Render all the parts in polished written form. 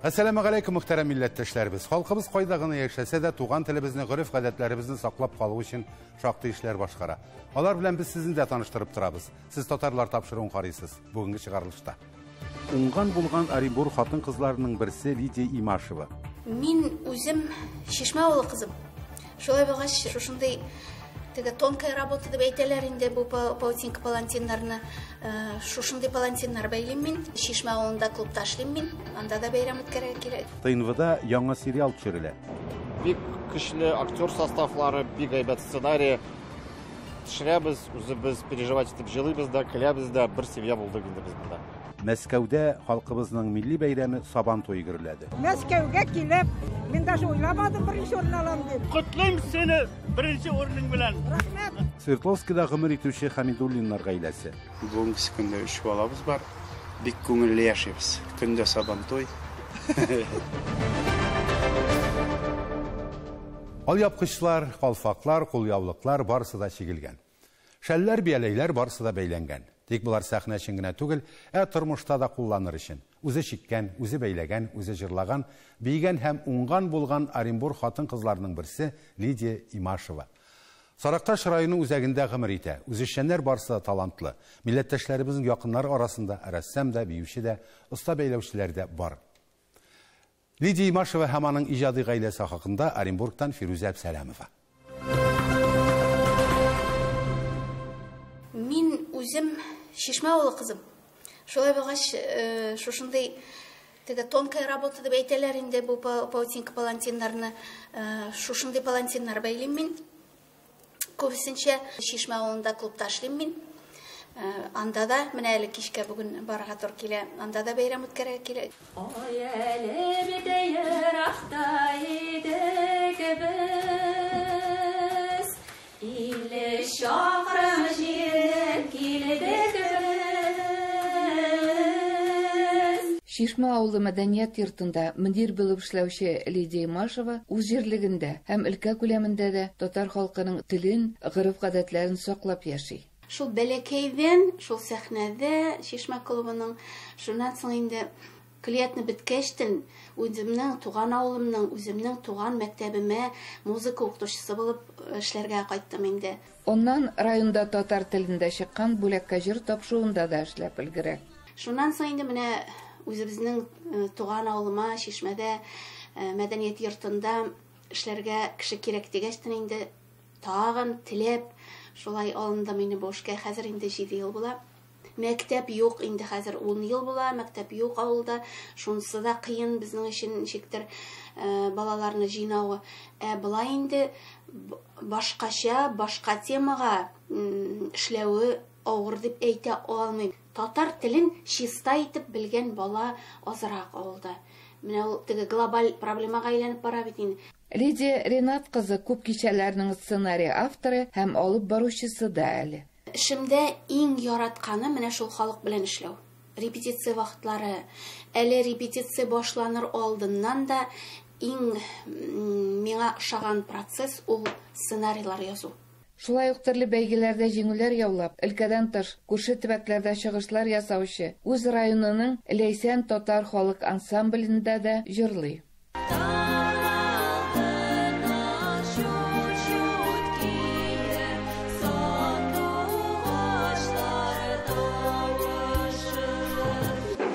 Әссәламегаләйкүм, мөхтәрәм милләттәшләребез. Халкыбыз кайда гына яшәсә дә, туган телебезне, гореф-гадәтләребезне саклап калу өчен шактый эшләр башкара. Алар белән без сезне дә таныштырып торабыз. Сез татарлар тапшыруын карыйсыз бүгенге чыгарылышта. Уңган булган Оренбург хатын-кызларының берсе Лидия Имашева. Мин үзем Чишмә авылы кызым. Шулай булгач, шушындый теге тонкая работа дип әйтәләр инде бу паутинка палантиннарны. Шушындый палантиннар бәйлим мин. Чишмә авылында клубта эшлим мин. Анда да бәйрәм үткәрергә кирәк. ТНВда яңа сериал төшерелә. Бик көчле актер составлары, бик әйбәт сценарий. Төшерәбез, үзебез переживать итеп җылыйбыз да, көләбез дә, бер семья булдык инде без монда. Мәскәүдә халкыбызның милли бәйрәме Сабан туе гөрләде. Мәскәүгә килеп, мин даже уйламадым беренче урын алам дип. Котлыйм сине беренче урының белән. Рәхмәт. Свердловскида гомер итүче Хамидуллиннар гаиләсе. Бүгенге көндә 3 балабыз бар. Бик күңелле яшибез. Көндә Сабан туй. Алъяпкычлар, калфаклар, кулъяулыклар барысы да чигелгән. Шәлләр, бияләйләр барысы да бәйләнгән. Тик болар сәхнә өчен генә түгел, ә тормышта да кулланыр өчен. Үзе чиккән, үзе бәйләгән, үзе җырлаган, биегән һәм уңган булган Оренбург хатын-кызларының берсе Лидия Имашева. Саракташ районы үзәгендә гомер итә. Үзешчәннәр барысы да талантлы. Милләттәшләребезнең якыннары арасында рәссам да, биюче дә, оста бәйләүчеләр дә бар. Лидия Имашева һәм аның иҗади гаиләсе хакында Оренбургтан Фирүзә Әбсәләмова. Мин үзем Чишмә авылы кызым. Шулай булгач, шушындый теге тонкая работа дип әйтәләр инде бу паутинка палантиннарны. Шушындый палантиннар бәйлим мин. Күбесенчә Чишмә авылында клубта эшлим мин. Анда да менә әле кичкә бүген барырга туры килә. Анда да бәйрәм үткәрергә килә. Ай әле бит еракта идек без. 50 чакрым җирдән килдек без. Чишмә авылы мәдәният йортында мөдир булып эшләүче Лидия Имашева үз җирлегендә һәм өлкә күләмендә дә татар халкының телен, гореф-гадәтләрен саклап яши. Шул бәләкәйдән, шул сәхнәдә Чишмә клубының, шуннан соң инде көллиятне беткәчтен үземнең туган авылымның, үземнең туган мәктәбемә музыка укытучысы булып эшләргә кайттым инде. Аннан районда татар телендә чыккан бүләккә җыр тапшыруында да эшләп өлгерә. Шуннан соң инде менә үзебезнең туган авылыма Чишмәдә мәдәният йортында эшләргә кеше кирәк дигәчтен инде тагын теләп шулай алындым инде бу эшкә. Хәзер инде 7 ел була. Мәктәп юк инде хәзер 10 ел була, мәктәп юк авылда. Шунысы да кыен безнең өчен ничектер балаларны җыйнавы. Ә болай инде башкача, башка темага эшләве авыр дип әйтә алмыйм. Татар телен чиста итеп белгән бала азрак авылда. Менә ул теге глобаль проблемага әйләнеп бара бит инде. Лидия Ринат кызы күп кичәләрнең сценарий авторы һәм алып баручысы да әле. Эшемдә иң яратканы менә шул халык белән эшләү. Репетиция вакытлары, әле репетиция башланыр алдыннан да иң миңа ошаган процесс ул сценарийлар язу. Шулай ук төрле бәйгеләрдә җиңүләр яулап, өлкәдән тыш күрше төбәкләрдә чыгышлар ясаучы үз районының Ләйсән татар халык ансамблендә дә җырлый.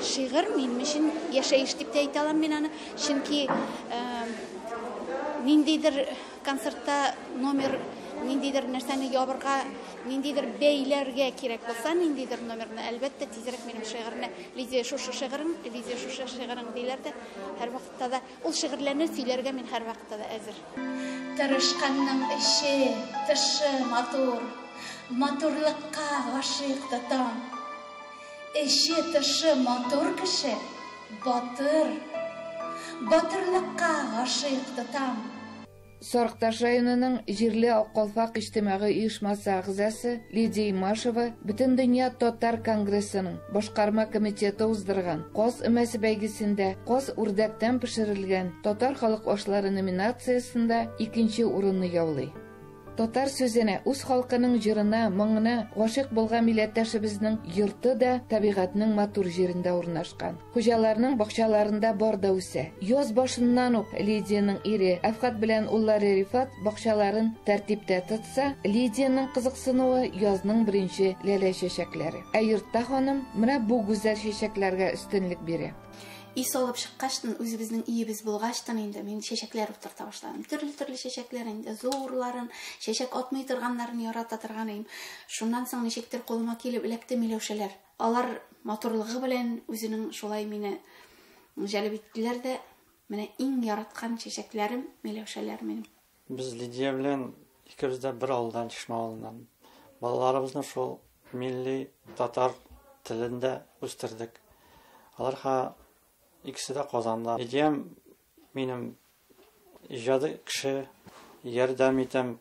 Шигырь минем өчен яшәеш дип тә әйтә алам мин аны, чөнки ниндидер концертта номер, ниндидер нәрсәне ябырга, ниндидер бәйләргә кирәк булса, ниндидер номерны, әлбәттә, тизрәк минем шигырьне, Лидия шушы шигырың, Лидия шушы шигырың диләр дә, һәр вакытта да ул шигырьләрне сөйләргә мин һәр вакытта да әзер. Тырышканның эше, тышы матур, матурлыкка гашыйк тотам. Эше, тышы матур кеше, батыр, батырлыкка гашыйк тотам. Сарыкташ районының җирле Аккалфак иҗтимагый оешмасы әгъзасы Лидия Имашева Бөтендөнья татар конгрессының башкарма комитеты уздырган Каз өмәсе бәйгесендә каз үрдәктән пешерелгән татар халык ашлары номинациясендә икенче урынны яулый. Татар сүзенә, үз халкының җырына, моңына гашыйк булган милләттәшебезнең йорты да табигатьнең матур җирендә урнашкан. Хуҗаларның бакчаларында бар да үсә. Яз башыннан ук Лидиянең ире Әфгать белән уллары Рифат бакчаларын тәртиптә тотса, Лидиянең кызыксынуы язның беренче ләлә чәчәкләре. Ә йортта ханым менә бу гүзәл чәчәкләргә өстенлек бирә. Өй салып чыккачтын, үзебезнең өебез булгачтын инде мин чәчәкләр утырта башладым. Төрле-төрле чәчәкләр инде, зурларын, чәчәк атмый торганнарын ярата торган идем. Шуннан соң ничектер кулыма килеп эләкте миләүшәләр. Алар матурлыгы белән үзенең шулай мине җәлеп иттеләр дә, менә иң яраткан чәчәкләрем миләүшәләр минем. Без Лидия белән икебез дә бер авылдан, Чишмә авылыннан. Балаларыбызны шул милли татар телендә үстердек. Аларга икесе дә Казанда. Лидиям минем иҗади кеше, ярдәм итәм,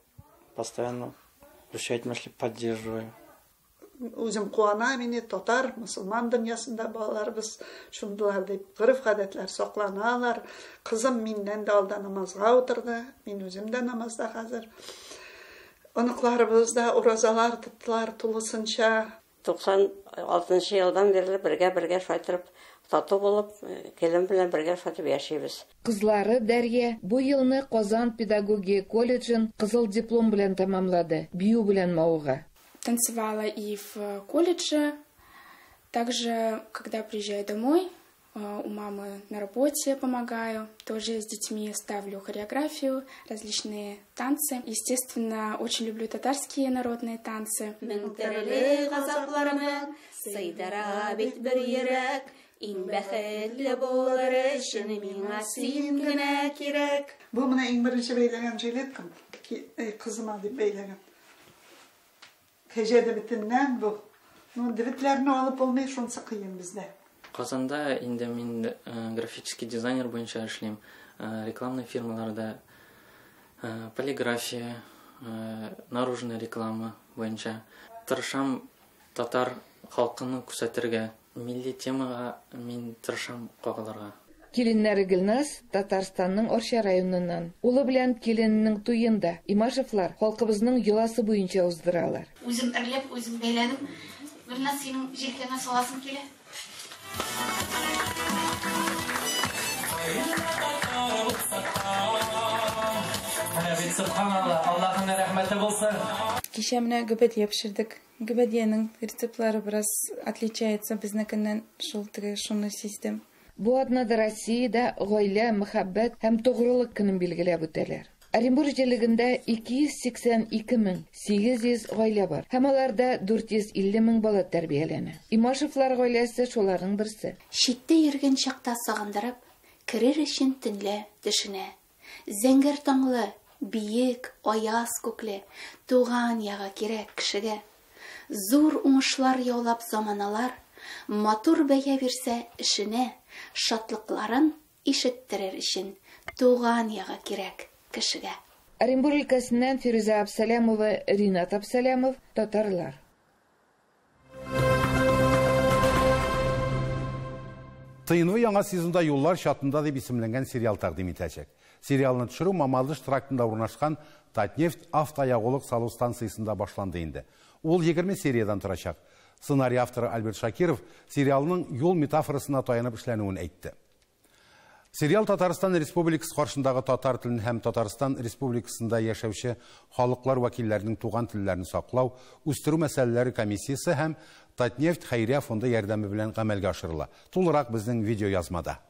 постоянно русча әйтмешли поддерживаю. Үзем куана мине татар, мусульман дөньясында балаларыбыз шундыйлар дип, гореф-гадәтләр сакланалар. Кызым миннән дә алда намазга утырды, мин үзем дә намазда хәзер. Оныкларыбыз да уразалар тоттылар тулысынча. 96 елдан бирле бергә-бергә шайтырып, тату булып, килен белән бергә шайтып яшибез. Кызлары Дәрья бу елны Казан педагогия колледжын кызыл диплом белән тәмамлады, бию белән мавыга. Танцевала и в колледже, также, когда приезжаю домой, у мамы на работе помогаю, тоже с детьми ставлю хореографию, различные танцы. Естественно, очень люблю татарские народные танцы. Мең төрле газапларны сыйдыра бит бер йөрәк, иң бәхетле булыр өчен миңа син генә кирәк. Бу менә иң беренче бәйләгән жилеткам, кызыма дип бәйләгән. Кәҗә дебетеннән бу. Ну, дебетләрне алып булмый, шунысы кыен бездә. Казанда инде мин графический дизайнер буенча эшлим, рекламный фирмаларда, полиграфия, наружная реклама буенча. Тырышам татар халкын күрсәтергә, милли темага мин тырышам кагылырга. Киленнәре Гөлназ Татарстанның Арча районыннан. Улы белән килененең туен да Имашевлар халкыбызның йоласы буенча уздыралар. Үзем әрләп, үзем бәйләдем. Гөлназ, синең җилкәңә саласым килә. Менә бит, субханалла, Аллаһның рәхмәте булсын. Кичә менә гөбәдия пешердек. Гөбәдиянең рецептлары бераз отличается безнекеннән, шул теге шуны сиздем. Бу атнада Россиядә гаилә, мәхәббәт һәм тугрылык көнен билгеләп үтәләр. Оренбург җирлегендә 282 800 гаилә бар һәм аларда 450 мең бала тәрбияләнә. Имашевлар гаиләсе шуларның берсе. Читтә йөргән чакта сагындырып, керер өчен төнлә төшенә. Зәңгәр таңлы, биек, аяз күкле, туган ягы кирәк кешегә. Зур уңышлар яулап заманалар, матур бәя бирсә эшенә, шатлыкларын ишеттерер өчен туган ягы кирәк кешегә. Оренбург өлкәсеннән Фирүзә Абсалямова, Ринат Абсалямов, Татарлар. ТНВ яңа сезонда Юллар чатында дип исемләнгән сериал тәкъдим итәчәк. Сериалны төшерү Мамадыш трактында урнашкан Татнефть автоягулык салу станциясендә башланды инде. Ул 20 сериядән торачак. Сценарий авторы Альберт Шакиров сериалның юл метафорасына таянып эшләнүен әйтте. Сериал Татарстан Республикасы каршындагы татар телен һәм Татарстан Республикасында яшәүче халыклар вәкилләренең туган телләрен саклау, үстерү мәсьәләләре комиссиясе һәм Татнефть хәйрия фонды ярдәме белән гамәлгә ашырыла. Тулырак безнең видео язмада.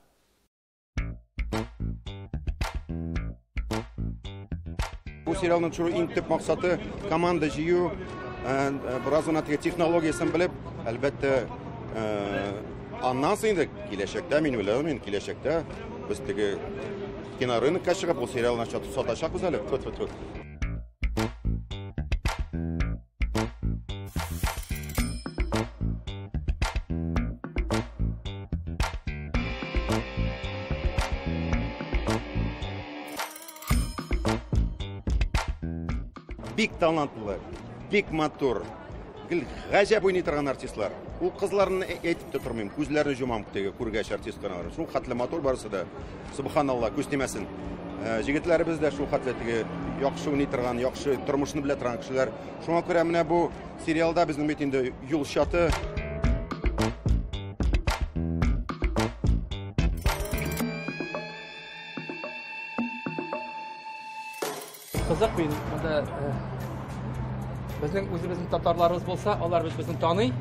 Бу сериалның төшерү иң төп максаты команда җыю, бераз гына теге технологиясен белеп, әлбәттә, аннан соң инде киләчәктә, мин уйлыйм, инде киләчәктә без теге кинорынокка чыгып, ул сериалны сатачакбыз әле. Тфу-тфу-тфу. Бик талантлы, бик матур, гел гаҗәп уйный торган артистлар. Ул кызларны әйтеп тә тормыйм, күзләрен җомам теге күргәч артистларны. Шул хәтле матур барысы да. Субханалла, күз тимәсен. Җегетләребез дә шул хәтле теге яхшы уйный торган, яхшы тормышны белә торган кешеләр. Шуңа күрә менә бу сериалда безнең бит инде юл чаты. Кызык бит, монда безнең үзебезнең татарларыбыз булса, алар бит безне таный.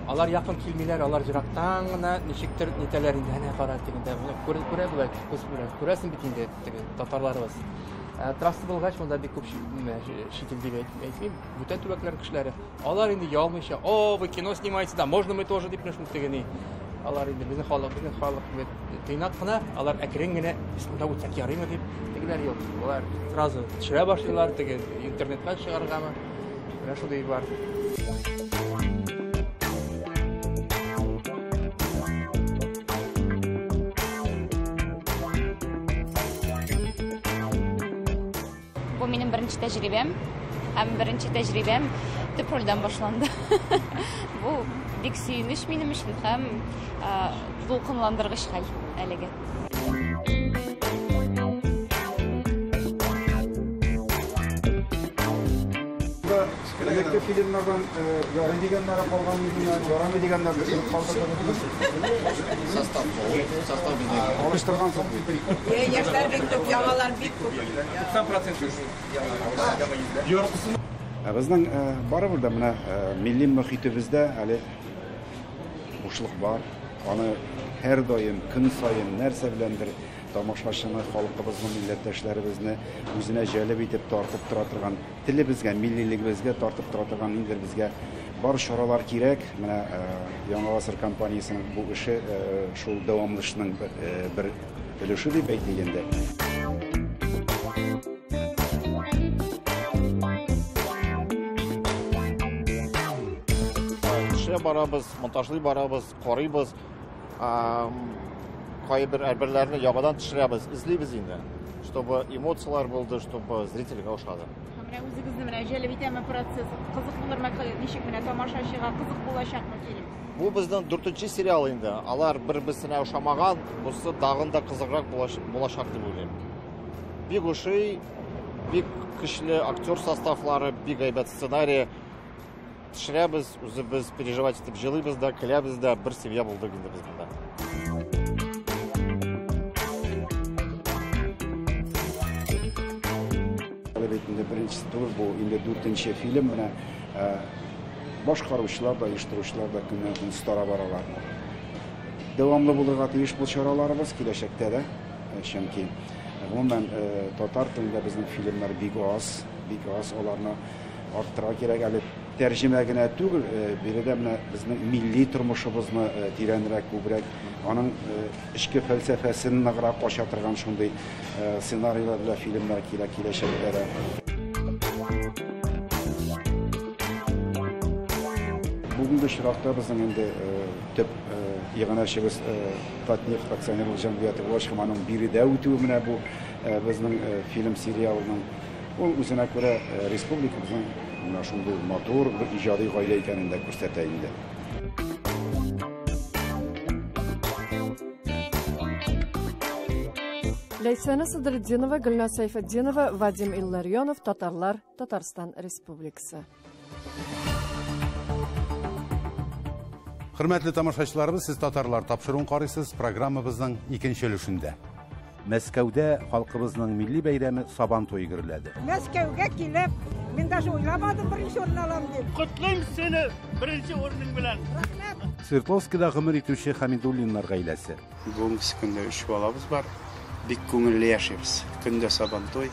Алар якын килмиләр, алар ерактан гына ничектер нитәләр инде, әнә кара дигәндә, күрә күрә болай, күз белән күрәсең бит инде теге татарларыбыз. Трасса булгач, монда бик күп чит ил дип әйтмим, бүтән төбәкләр кешеләре. Алар инде ялмыйча, о, вы кино снимаете, да, можно мы тоже дип шул теге ни. Алар инде безнең халык, безнең халык бит тыйнак кына, алар әкрен генә без монда үтсәк ярыймы дип, тегеләр юк. Алар сразу төшерә башлыйлар, теге интернетка чыгаргамы. Менә шундый бар. Бу минем беренче тәҗрибәм. Һәм беренче тәҗрибәм төп рольдән башланды. Бу бик сөенеч минем өчен һәм дулкынландыргыч хәл әлегә. Элекке фильмнардан ярый дигәннәре калган иде, ярамый дигәннәр төшереп калдырдыгыз. Состав, состав безнең. Алыштыргансыз бит. Яшьләр бик күп, яңалар бик күп. 90% Яртысы. Безнең барыбер дә менә милли мөхитебездә әле бушлык бар. Аны һәрдаим, көн саен нәрсә беләндер тамашачыны, халкыбызны, милләттәшләребезне үзенә җәлеп итеп тартып тора торган, телебезгә, миллилегебезгә тартып тора торган ниндидер безгә бар чаралар кирәк. Менә Яңа гасыр компаниясенең бу эше шул дәвамлышның бер өлеше дип әйтик инде. Төшерә барабыз, монтажлый барабыз, карыйбыз. Кайбер әйберләрне яңадан төшерәбез, эзлибез инде, чтобы эмоцияләр булды, чтобы зрительгә ошады. Менә үзегезне менә җәлеп итәме процесс? Кызык булырмы, ничек менә тамашачыга кызык булачакмы фильм? Бу безнең дүртенче сериал инде. Алар бер-берсенә ошамаган, бусы тагын да кызыграк булачак дип уйлыйм. Бик ошый, бик көчле актер составлары, бик әйбәт сценарий. Төшерәбез, үзебез переживать итеп җылыйбыз да, көләбез дә, бер семья булдык инде без монда. Әле бит инде беренчесе түгел, бу инде дүртенче фильм. Менә башкаручылар да, оештыручылар да көннән-көн остара баралар. Дәвамлы булырга тиеш бу чараларыбыз киләчәктә дә, чөнки гомумән татар телендә безнең фильмнар бик аз, бик аз, аларны арттырырга кирәк. Әле тәрҗемә генә түгел, биредә менә безнең милли тормышыбызны тирәнрәк, күбрәк, аның эчке фәлсәфәсен ныграк ача торган шундый сценарийлар белән фильмнар кирәк киләчәктә дә. Бүгенге очракта безнең инде төп иганәчебез Татнефть акционерлык җәмгыяте булгач һәм аның биредә үтүе менә бу безнең фильм сериалының ул үзенә күрә республикабызның менә шундый матур бер иҗади гаилә икәнен дә күрсәтә инде. Ләйсәнә Садретдинова, Гөлназ Сәйфетдинова, Вадим Илларионов, Татарлар, Татарстан Республикасы. Хөрмәтле тамашачыларыбыз, сез Татарлар тапшыруын карыйсыз, программабызның икенче өлешендә. Мәскәүдә халкыбызның милли бәйрәме Сабан туе гөрләде. Мәскәүгә килеп, мин даже уйламадым беренче урын алам дип. Котлыйм сине беренче урының белән. Рәхмәт. Свердловскида гомер итүче Хамидуллиннар гаиләсе. Бүгенге көндә өч балабыз бар. Бик күңелле яшибез. Көндә Сабан туй.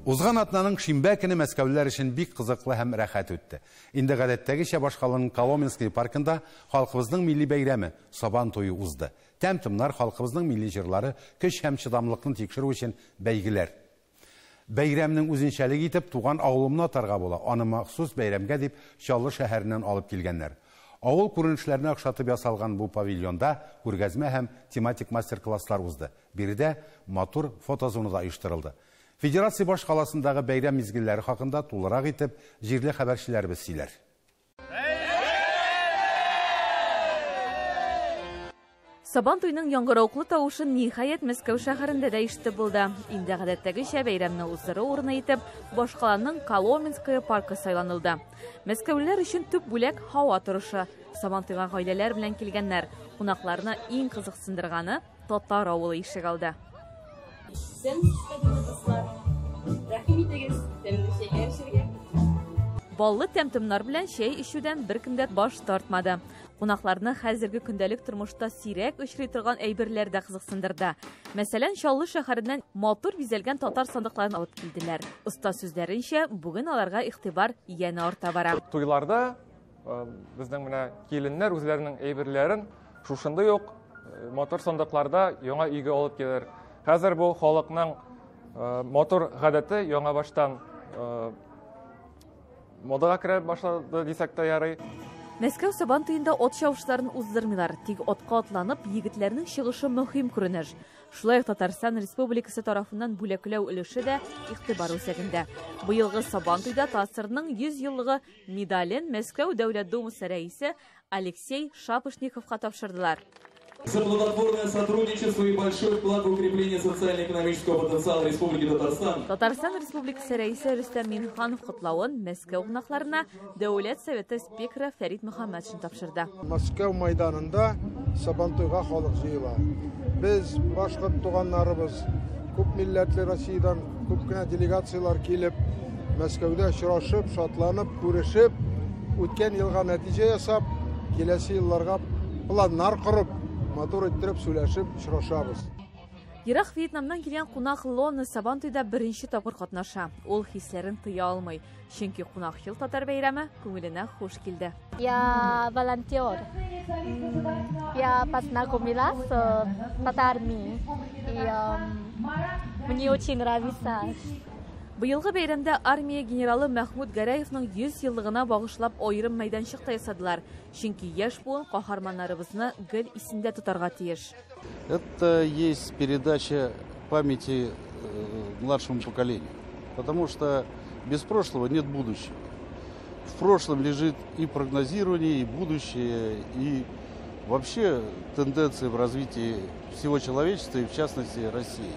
Узган атнаның шимбә көне мәскәүлеләр өчен бик кызыклы һәм рәхәт үтте. Инде гадәттәгечә башкаланың Коломенский паркында халкыбызның милли бәйрәме Сабан туе узды. Тәм-томнар, халкыбызның милли җырлары, көч һәм чыдамлыкны тикшерү өчен бәйгеләр. Бәйрәмнең үзенчәлеге итеп туган авылымны атарга була. Аны махсус бәйрәмгә дип Чаллы шәһәреннән алып килгәннәр. Авыл күренешләренә охшатып ясалган бу павильонда күргәзмә һәм тематик мастер-класслар узды. Биредә матур фотозона да оештырылды. Федерация баш каласындагы бәйрәм мизгелләре хакында тулырак итеп җирле хәбәрчеләребез сөйләр. Сабан туйның яңгыравыклы тавышын ниһаять Мәскәү шәһәрендә дә ишетеп булды. Инде гадәттәгечә бәйрәмне уздыру урыны итеп башкаланың Коломенское паркы сайланылды. Мәскәүлеләр өчен төп бүләк һава торышы. Сабан туйга гаиләләр белән килгәннәр. Кунакларны иң кызыксындырганы татар авылы ишегалды. Исәнмесез, дуслар. Рәхим итегез, тәмле чәйләр эчәргә. Баллы тәм-томнар белән чәй эчүдән беркем дә баш тартмады. Кунакларны хәзерге көндәлек тормышта сирәк очрый торган әйберләр дә кызыксындырды. Мәсәлән, Чаллы шәһәреннән матур бизәлгән татар сандыкларын алып килделәр. Оста сүзләренчә, бүген аларга игътибар янә арта бара. Туйларда безнең менә киленнәр үзләренең әйберләрен шушындый ук матур сандыкларда яңа өйгә алып килер. Хәзер бу халыкның матур гадәте яңа баштан модага керә башлады дисәк тә ярый. Мәскәү Сабан туенда ат чабышларын уздырмыйлар. Тик атка атланып, егетләрнең чыгышы мөһим күренеш. Шулай ук Татарстан Республикасы тарафыннан бүләкләү өлеше дә игътибар үзәгендә. Быелгы Сабан туйда ТАССРның 100 еллыгы медален Мәскәү Дәүләт Думасы рәисе Алексей Шапошниковка тапшырдылар. За плодотворное сотрудничество и большой вклад в укрепление социально-экономического потенциала Республики Татарстан. Татарстан Республикасы рәисе Рөстәм Миңнеханов котлавын Мәскәү кунакларына Дәүләт Советы спикеры Фәрит Мөхәммәтшин тапшырды. Мәскәү майданында Сабантуйга халык җыела. Без башкорт туганнарыбыз, күп милләтле Россиядән күп кенә делегацияләр килеп, Мәскәүдә очрашып, шатланып, күрешеп, үткән елга нәтиҗә ясап, киләсе елларга планнар корып, матур иттереп сөйләшеп очрашабыз. Ерак Вьетнамнан килгән кунак Лона Сабантуйда беренче тапкыр катнаша. Ул хисләрен тыя алмый, чөнки кунакчыл татар бәйрәме күңеленә хуш килде. Я волонтер. Я познакомилась с татарами. И мне очень нравится. Быелгы бәйрәмдә армия генералы Мәхмүт Гәрәевның 100 еллыгына багышлап аерым мәйданчык та ясадылар. Чөнки яшь буын каһарманнарыбызны гел исендә тотарга тиеш. Это есть передача памяти младшему поколению, потому что без прошлого нет будущего. В прошлом лежит и прогнозирование, и будущее, и вообще тенденции в развитии всего человечества, и в частности России.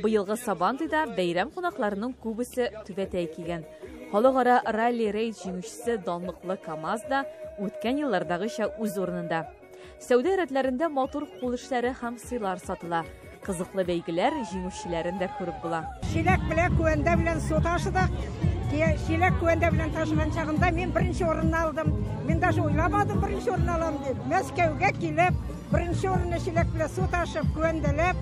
Быелгы Сабантуйда бәйрәм кунакларының күбесе түбәтәй кигән. Халыкара ралли-рейд җиңүчесе данлыклы КАМАЗ да үткән еллардагыча үз урынында. Сәүдә рәтләрендә матур кул эшләре һәм сыйлар сатыла. Кызыклы бәйгеләр җиңүчеләрен дә күреп була. Чиләк белән күәндә белән су ташыдык. Чиләк күәндә белән ташыган чагында мин беренче урынны алдым. Мин даже уйламадым беренче урын алам дип. Мәскәүгә килеп, беренче урынны чиләк белән су ташып, күәндәләп,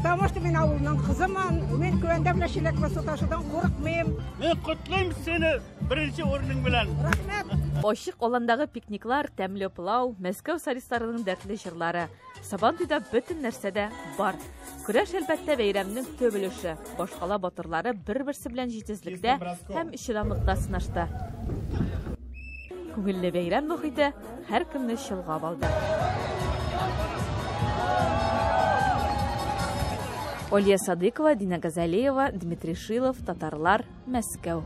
потому что мин авылның кызымын, мин күәндә белән чиләк белән су ташудан курыкмыйм. Мин котлыйм сине беренче урының белән. Рәхмәт. Ачык аландагы пикниклар, тәмле пылау, Мәскәү солистларының дәртле җырлары. Сабантуйда бөтен нәрсә дә бар. Көрәш әлбәттә бәйрәмнең төп өлеше. Башкала батырлары бер-берсе белән җитезлектә һәм чыдамлыкта сынашты. Күңелле бәйрәм мохите һәркемне чолгап алды. Олья Садыкова, Дина Газалиева, Дмитрий Шилов, Татарлар, Мәскәү.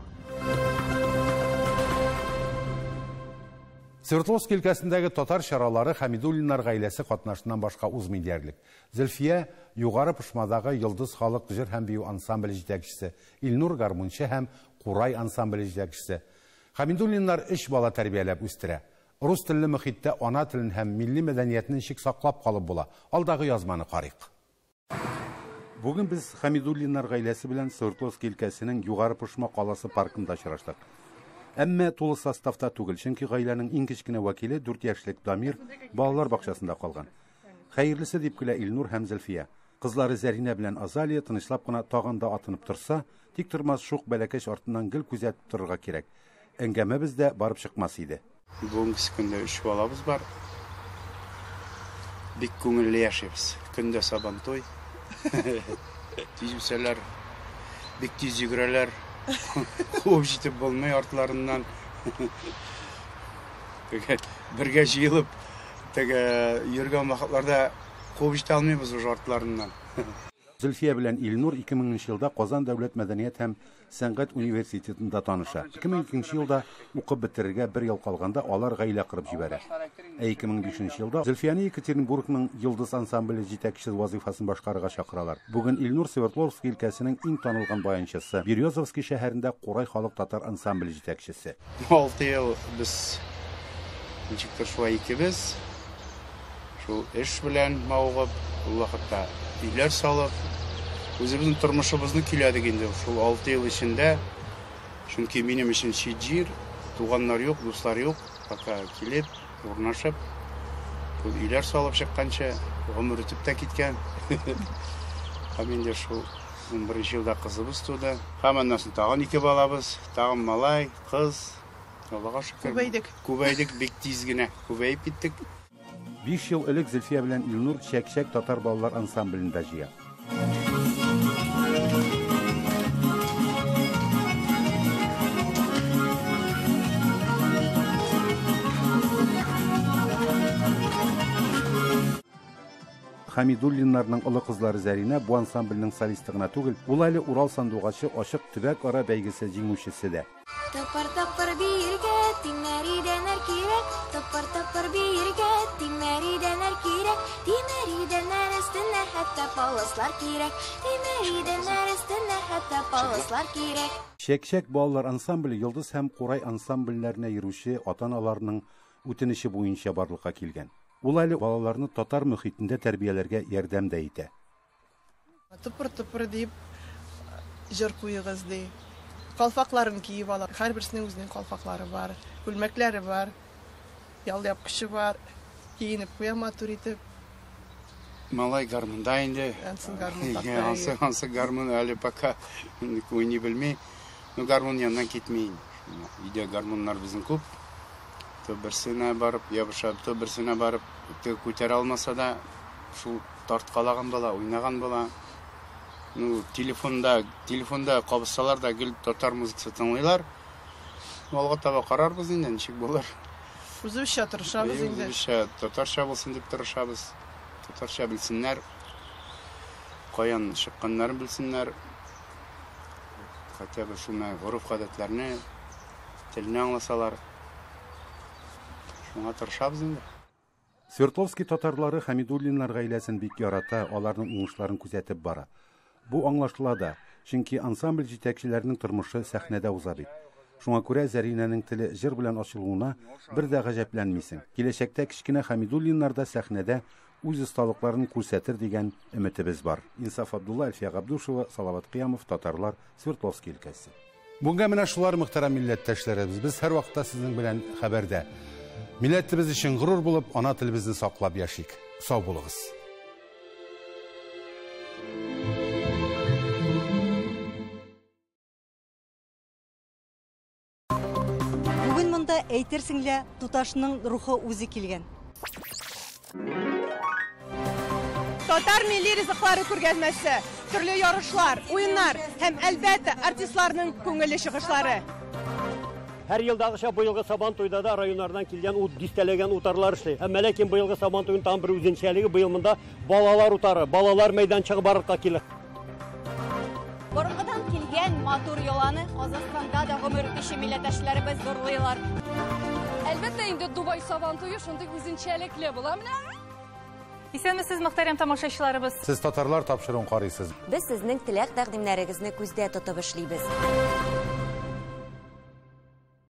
Свердловск өлкәсендәге татар чаралары Хәмидуллиннар гаиләсе катнашыннан башка узмый диярлек. Зөлфия Югары Пошмадагы Йолдыз халык җыр һәм бию ансамбле җитәкчесе, Илнур гармунчы һәм Курай ансамбле җитәкчесе. Хәмидуллиннар 3 бала тәрбияләп үстерә. Рус телле мөхиттә ана телен һәм милли мәдәниятне ничек саклап калып була? Алдагы язманы карыйк. Бүген без Хәмидуллиннар гаиләсе белән Свердловск өлкәсенең Югары Пошма каласы паркында очраштык. Әмма тулы составта түгел, чөнки гаиләнең иң кечкенә вәкиле 4 яшьлек Дамир балалар бакчасында калган. Хәерлесе дип көлә Илнур һәм Зөлфия. Кызлары Зәринә белән Азалия тынычлап кына тагын да атынып торса, тик тормас шук бәләкәч артыннан гел күзәтеп торырга кирәк. Әңгәмәбез дә барып чыкмас иде. Бүгенге көндә 3 балабыз бар. Бик күңелле яшибез. Көндә Сабантуй. Тиз үсәләр, бик тиз йөгерәләр. Куып җитеп булмый артларыннан. Бергә җыелып, теге йөргән вакытларда куып җитә алмыйбыз уже артларыннан. Зөлфия белән Илнур 2000 елда Казан дәүләт мәдәният һәм сәнгать университетында таныша. 2002 елда укып бетерергә бер ел калганда алар гаилә корып җибәрә. Ә 2005 елда Зөлфияне Екатеринбургның Йолдыз ансамбле җитәкчесе вазифасын башкарырга чакыралар. Бүген Илнур Свердловск өлкәсенең иң танылган баянчысы, Березовский шәһәрендә Курай халык татар ансамбле җитәкчесе. 6 ел без ничектер шулай икебез шул эш белән мавыгып, ул вакытта өйләр салып, үзебезнең тормышыбызны көйләдек инде шул 6 ел эчендә. Чөнки минем өчен чит җир, туганнар юк, дуслар юк, пока килеп, урнашып, шул өйләр салып чыкканчы гомер үтеп тә киткән. Һәм инде шул 11 елда кызыбыз туды. Һәм аннан соң тагын ике балабыз, тагын малай, кыз. Аллага шөкер. Күбәйдек. Күбәйдек бик тиз генә, күбәеп киттек. 5 ел элек Зөлфия белән Илнур Чәк-чәк татар балалар ансамблендә җыя. Хамидуллиннарның олы кызлары Зәринә бу ансамбльнең солисты гына түгел, ул әле Урал сандугачы ачык төбәк-ара бәйгесе җиңүчесе дә. Тапыр-тапыр биергә тимер идәннәр кирәк, тапыр-тапыр биергә тимер идәннәр кирәк, тимер идәннәр өстенә хәтта паласлар кирәк, тимер идәннәр өстенә хәтта паласлар кирәк. Чәк-чәк балалар ансамбле Йолдыз һәм Курай ансамбльләренә йөрүче ата-аналарның үтенече буенча барлыкка килгән. Ул әле балаларны татар мөхитендә тәрбияләргә ярдәм дә итә. Тыпыр-тыпыр дип җыр куегыз ди. Калфакларын киеп ала. Һәрберсенең үзенең калфаклары бар, күлмәкләре бар, ялъяпкычы бар. Киенеп куя матур итеп. Малай гармунда инде. Ансын гармун тарта. Ансы, ансы гармун әле пока уйный белми. Ну, гармун яныннан китми инде. Өйдә гармуннар безнең күп. То берсенә барып ябыша, то берсенә барып теге күтәрә алмаса да, шул тарткалаган була, уйнаган була. Ну, телефонда, телефонда кабызсалар да гел татар музыкасы тыңлыйлар. Ну, алга таба карарбыз инде, ничек булыр. Үзебезчә тырышабыз инде. Үзебезчә татарча булсын дип тырышабыз. Татарча белсеннәр. Каян чыкканнарын белсеннәр. Хотя бы шул гореф-гадәтләрне, телне аңласалар. Шуңа тырышабыз инде. Свердловский татарлары Хамидуллиннар гаиләсен бик ярата, аларның уңышларын күзәтеп бара. Бу аңлашыла да, чөнки ансамбль җитәкчеләренең тормышы сәхнәдә уза бит. Шуңа күрә Зәринәнең теле җыр белән ачылуына бер дә гаҗәпләнмисең. Киләчәктә кечкенә Хамидуллиннар да сәхнәдә үз осталыкларын күрсәтер дигән өметебез бар. Инсаф Абдулла, Әлфия Габдушева, Салават Кыямов, Татарлар, Свердловский өлкәсе. Бүгенгә менә шулар, мөхтәрәм милләттәшләребез. Без һәрвакытта сезнең белән хәбәрдә. Милләтебез өчен горур булып, ана телебезне саклап яшик. Сау булыгыз. Бүген монда әйтерсең лә туташның рухы үзе килгән. Татар милли ризыклары күргәзмәсе, төрле ярышлар, уеннар һәм, әлбәттә, артистларның күңелле чыгышлары. Һәр елдагыча быелгы Сабан туйда да районнардан килгән ут дистәләгән утарлар эшли. Әмма ләкин быелгы Сабан туеның тагын бер үзенчәлеге быел монда балалар утары, балалар мәйданчыгы барлыкка килә. Борынгыдан килгән матур йоланы Казахстанда да гомер итүче милләттәшләребез зурлыйлар. Әлбәттә инде Дубай Сабан туе шундый үзенчәлекле була менә. Исәнмесез, мөхтәрәм тамашачыларыбыз. Сез татарлар тапшыруын карыйсыз. Без сезнең теләк тәкъдимнәрегезне күздә тотып эшлибез.